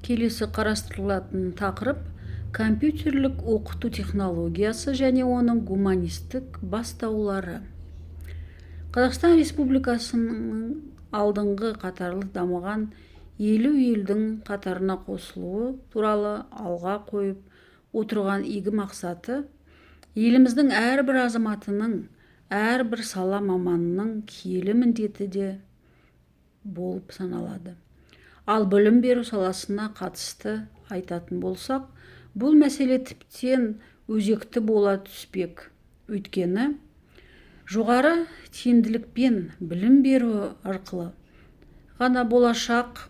Келесі қарастырылатын тақырып: компьютерлік оқыту технологиясы және оның гуманистік бастаулары. Қазақстан Республикасының алдыңғы қатарлы дамыған 50 елдің қатарына қосылуы туралы алға қойып отырған игі мақсаты еліміздің әрбір азаматының, әрбір сала маманының киелі міндеті де болып саналады. Ал білім беру саласына қатысты айтатын болсақ, бұл мәселе тіптен өзекті бола түспек. Өйткені жоғары тиімділікпен білім беру арқылы ғана болашақ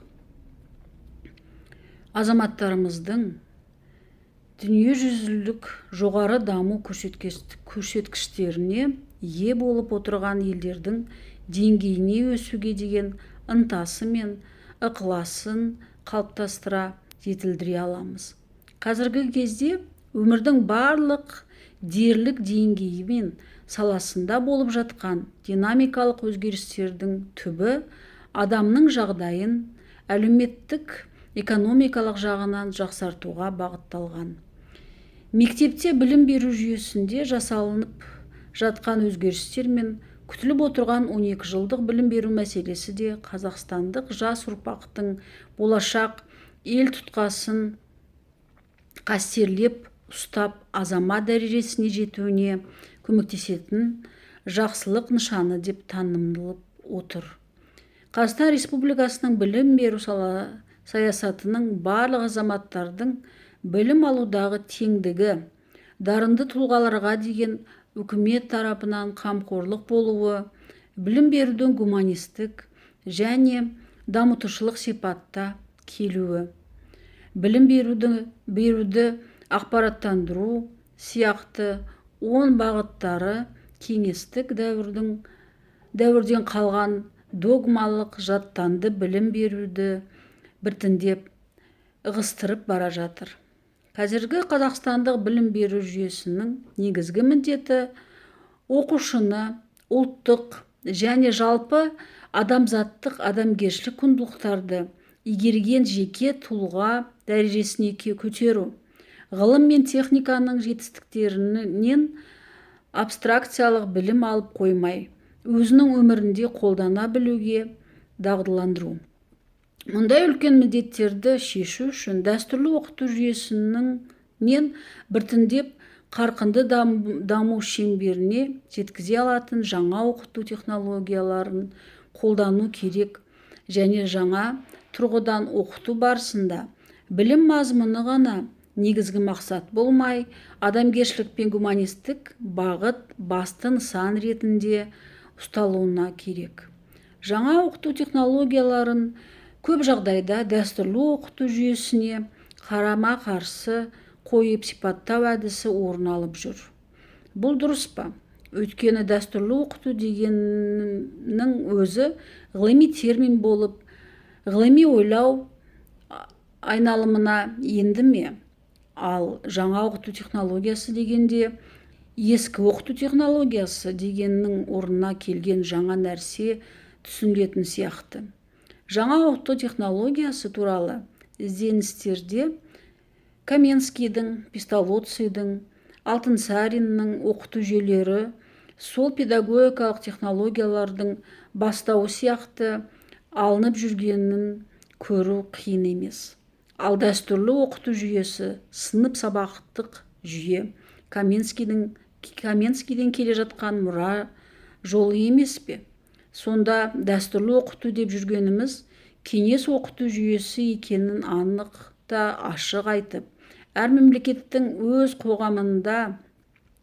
азаматтарымыздың дүниежүзілік жоғары даму көрсеткіштеріне ие болып отырған елдердің деңгейіне өсуге деген ынтасы мен ықыласын қалыптастыра, жетілдіре аламыз. Қазіргі кезде өмірдің барлық дерлік деңгейі мен саласында болып жатқан динамикалық өзгерістердің түбі адамның жағдайын әлеуметтік, экономикалық жағынан жақсартуға бағытталған. Мектепте білім беру жүйесінде жасалынып жатқан өзгерістер мен күтіліп отырған 12 жылдық білім беру мәселесі де қазақстандық жас ұрпақтың болашақ ел тұтқасын қастерлеп ұстап, азамат дәрежесіне жетуіне көмектесетін жақсылық нышаны деп танылып отыр. Қазақстан Республикасының білім беру саясатының барлық азаматтардың білім алудағы теңдігі, дарынды тұлғаларға деген үкімет тарапынан қамқорлық болуы, білім берудің гуманистік және дамытушылық сипатта келуі, білім беруді ақпараттандыру сияқты 10 бағыттары кеңестік дәуірден қалған догмалық жаттанды білім беруді біртіндеп ығыстырып бара жатыр. Қазіргі қазақстандық білім беру жүйесінің негізгі міндеті оқушыны ұлттық және жалпы адамзаттық адамгершілік құндылықтарды игерген жеке тұлға дәрежесіне көтеру, ғылым мен техниканың жетістіктерінен абстракциялық білім алып қоймай, өзінің өмірінде қолдана білуге дағдыландыру. Мұндай үлкен міндеттерді шешу үшін дәстүрлі оқыту жүйесінен біртіндеп қарқынды даму шеңберіне жеткізе алатын жаңа оқыту технологияларын қолдану керек және жаңа тұрғыдан оқыту барысында білім мазмұны ғана негізгі мақсат болмай, адамгершілік пен гуманистік бағыт басты нысан ретінде ұсталуына керек. Жаңа оқыту технологияларын көп жағдайда дәстүрлі оқыту жүйесіне қарама-қарсы қойып сипаттау әдісі орын алып жүр. Бұл дұрыс па? Өйткені дәстүрлі оқыту дегеннің өзі ғылыми термин болып, ғылыми ойлау айналымына енді ме? Ал жаңа оқыту технологиясы дегенде ескі оқыту технологиясы дегеннің орнына келген жаңа нәрсе түсінілетін сияқты. Жаңа оқыту технологиясы туралы ізденістерде Каменскийдің, Песталоццидің, Алтынсариннің оқыту жүйелері сол педагогикалық технологиялардың бастауы сияқты алынып жүргенін көру қиын емес. Ал дәстүрлі оқыту жүйесі сынып сабақтық жүйе Каменскийден келе жатқан мұра жолы емес пе? Сонда дәстүрлі оқыту деп жүргеніміз кеңес оқыту жүйесі екенін анық та ашық айтып, әр мемлекеттің өз қоғамында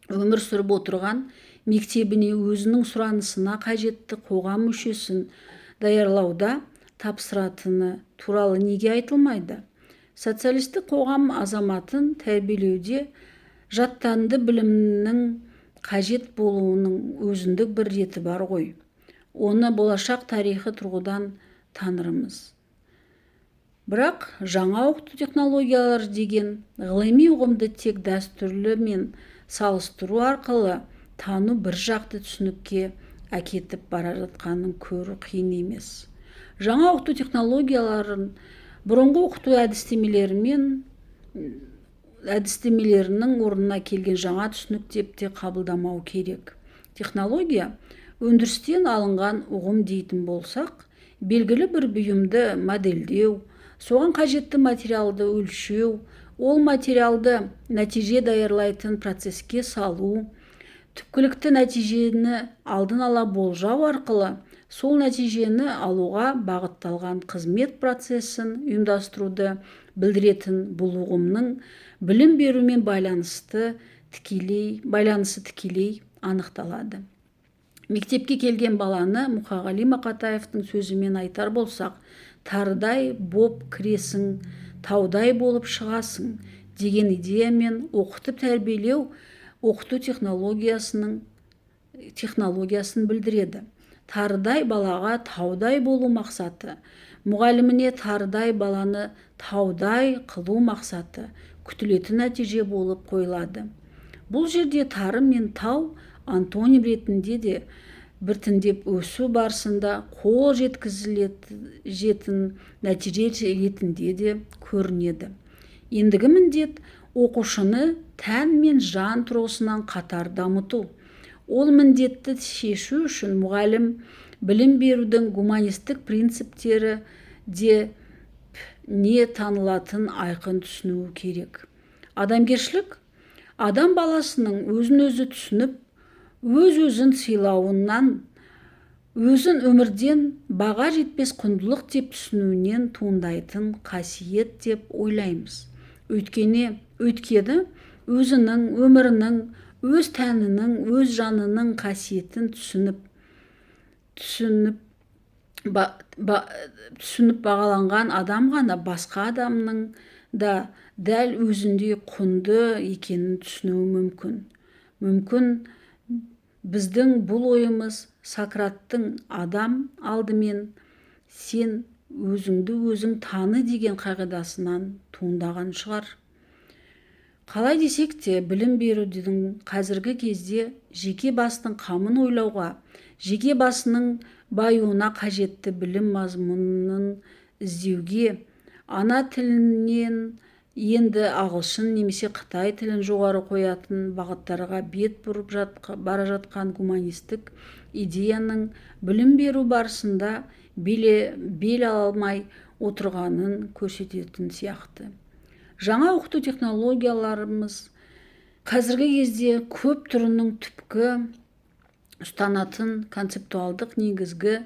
өмір сүріп отырған мектебіне өзінің сұранысына қажетті қоғам мүшесін даярлауда тапсыратыны туралы неге айтылмайды? Социалистік қоғам азаматын тәрбиелеуде жаттанды білімнің қажет болуының өзіндік бір реті бар ғой. Оны болашақ тарихы тұрғыдан танырмыз. Бірақ жаңа оқыту технологиялары деген ғылыми ұғымды тек дәстүрлі мен салыстыру арқылы тану бір жақты түсінікке әкетіп бара жатқанын көру қиын емес. Жаңа оқыту технологияларын Бұрынғы оқыту әдістемелерінің орнына келген жаңа түсінік деп те қабылдамау керек. Технология өндірістен алынған ұғым дейтін болсақ, белгілі бір бұйымды модельдеу, соған қажетті материалды өлшеу, ол материалды нәтиже даярлайтын процеске салу, түпкілікті нәтижені алдын ала болжау арқылы сол нәтижені алуға бағытталған қызмет процесін ұйымдастыруды білдіретін бұл ұғымның білім берумен байланысы тікелей анықталады. Мектепке келген баланы Мұқағали Мақатаевтың сөзімен айтар болсақ, тарыдай боп кіресің, таудай болып шығасың деген идеямен оқытып тәрбиелеу оқыту технологиясын білдіреді. Тарыдай балаға таудай болу мақсаты, мұғаліміне тарыдай баланы таудай қылу мақсаты күтілетін нәтиже болып қойылады. Бұл жерде тары мен тау антоним ретінде де біртіндеп өсу барысында қол жеткізілетін нәтиже ретінде де көрінеді. Ендігі міндет оқушыны тән мен жан тұрғысынан қатар дамыту. Ол міндетті шешу үшін мұғалім білім берудің гуманистік принциптері де не танылатын айқын түсінуі керек. Адамгершілік адам баласының өзін-өзі түсініп, өз-өзін сыйлауынан, өзін өмірден баға жетпес құндылық деп түсінуінен туындайтын қасиет деп ойлаймыз. Өйткені өзінің өмірінің, өз тәнінің, өз жанының қасиетін түсініп бағаланған адам ғана басқа адамның да дәл өзіндей құнды екенін түсінуі мүмкін. Мүмкін біздің бұл ойымыз Сократтың адам алдымен сен өзіңді өзің таны деген қағидасынан туындаған шығар. Қалай десек те, білім берудің қазіргі кезде жеке бастың қамын ойлауға, жеке басының баюына қажетті білім мазмұнын іздеуге, ана тілінен енді ағылшын немесе қытай тілін жоғары қоятын бағыттарға бет бұрып бара жатқан гуманистік идеяның білім беру барысында бел алмай отырғанын көрсететін сияқты. Жаңа оқыту технологияларымыз қазіргі кезде көп түрінің түпкі ұстанатын концептуалдық негізгі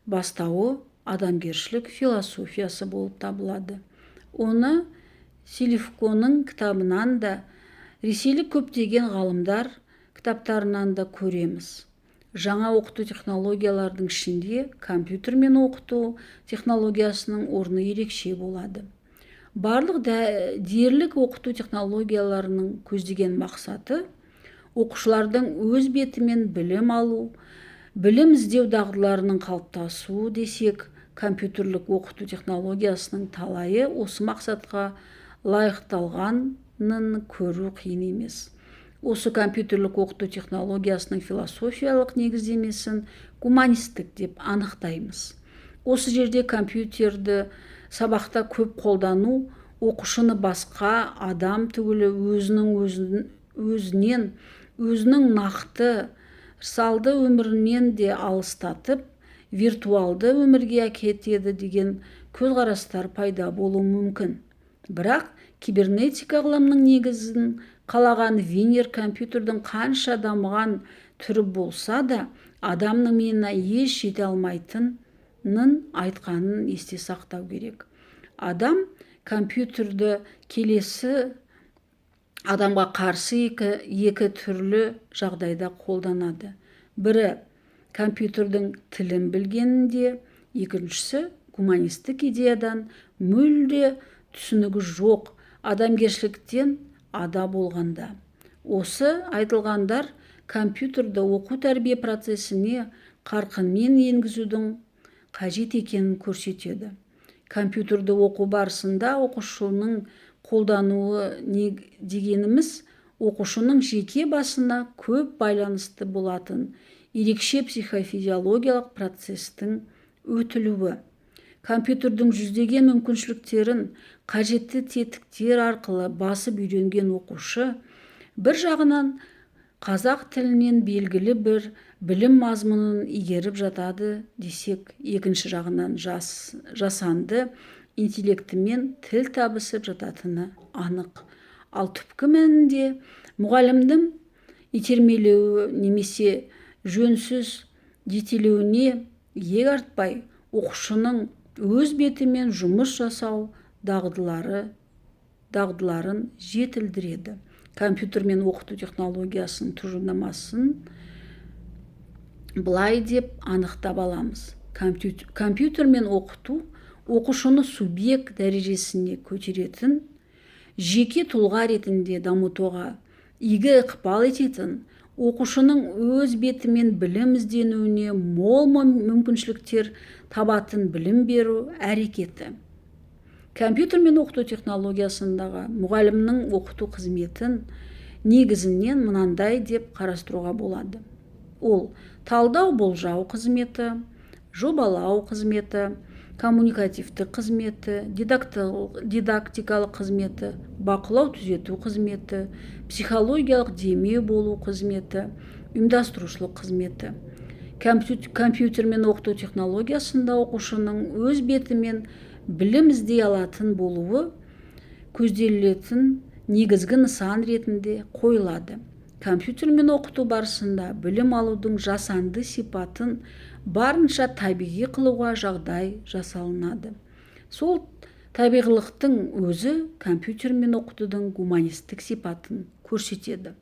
бастауы адамгершілік философиясы болып табылады. Оны Селивконың кітабынан да, ресейлік көптеген ғалымдар кітаптарынан да көреміз. Жаңа оқыту технологиялардың ішінде компьютермен оқыту технологиясының орны ерекше болады. Барлық дерлік оқыту технологияларының көздеген мақсаты оқушылардың өз бетімен білім алу, білім іздеу дағдыларының қалыптасуы десек, компьютерлік оқыту технологиясының талайы осы мақсатқа лайықталғанын көру қиын емес. Осы компьютерлік оқыту технологиясының философиялық негіздемесін гуманистік деп анықтаймыз. Осы жерде компьютерді сабақта көп қолдану оқушыны басқа адам түгілі өзінен, өзінің нақты салды өмірінен де алыстатып, виртуалды өмірге әкетеді деген көзқарастар пайда болуы мүмкін. Бірақ кибернетика ғылымының негізін қалаған Винер компьютердің қанша дамыған түрі болса да, адамның миына еш жете алмайтынын айтқанын есте сақтау керек. Адам компьютерді келесі адамға қарсы екі түрлі жағдайда қолданады. Бірі компьютердің тілін білгенінде, екіншісі гуманистік идеядан мүлде түсінігі жоқ, адамгершіліктен ада болғанда. Осы айтылғандар компьютерді оқу-тәрбие процесіне қарқынмен енгізудің қажет екенін көрсетеді. Компьютерді оқу барысында оқушының қолдануы дегеніміз оқушының жеке басына көп байланысты болатын ерекше психофизиологиялық процестің өтілуі. Компьютердің жүздеген мүмкіншіліктерін қажетті тетіктер арқылы басып үйренген оқушы бір жағынан қазақ тілінен белгілі бір білім мазмұнын игеріп жатады десек, екінші жағынан жасанды интеллектімен тіл табысып жататыны анық. Ал түпкі мәнінде мұғалімнің итермелеуі немесе жөнсіз жетелеуіне иек артпай, оқушының өз бетімен жұмыс жасау дағдыларын жетілдіреді. Компьютермен оқыту технологиясының тұжырымдамасын былай деп анықтап аламыз. Компьютермен оқыту оқушыны субъект дәрежесіне көтеретін, жеке тұлға ретінде дамытуға игі ықпал ететін, оқушының өз бетімен білім ізденуіне мол мүмкіншіліктер табатын білім беру әрекеті. Компьютермен оқыту технологиясындағы мұғалімнің оқыту қызметін негізінен мынандай деп қарастыруға болады. Ол талдау болжау қызметі, жобалау қызметі, коммуникативті қызметі, дидактикалық қызметі, бақылау түзету қызметі, психологиялық демеу болу қызметі, ұйымдастырушылық қызметі. Компьютермен оқыту технологиясында оқушының өз бетімен білім іздей алатын болуы көзделетін негізгі нысан ретінде қойылады. Компьютермен оқыту барысында білім алудың жасанды сипатын барынша табиғи қылуға жағдай жасалынады. Сол табиғилықтың өзі компьютермен оқытудың гуманистік сипатын көрсетеді.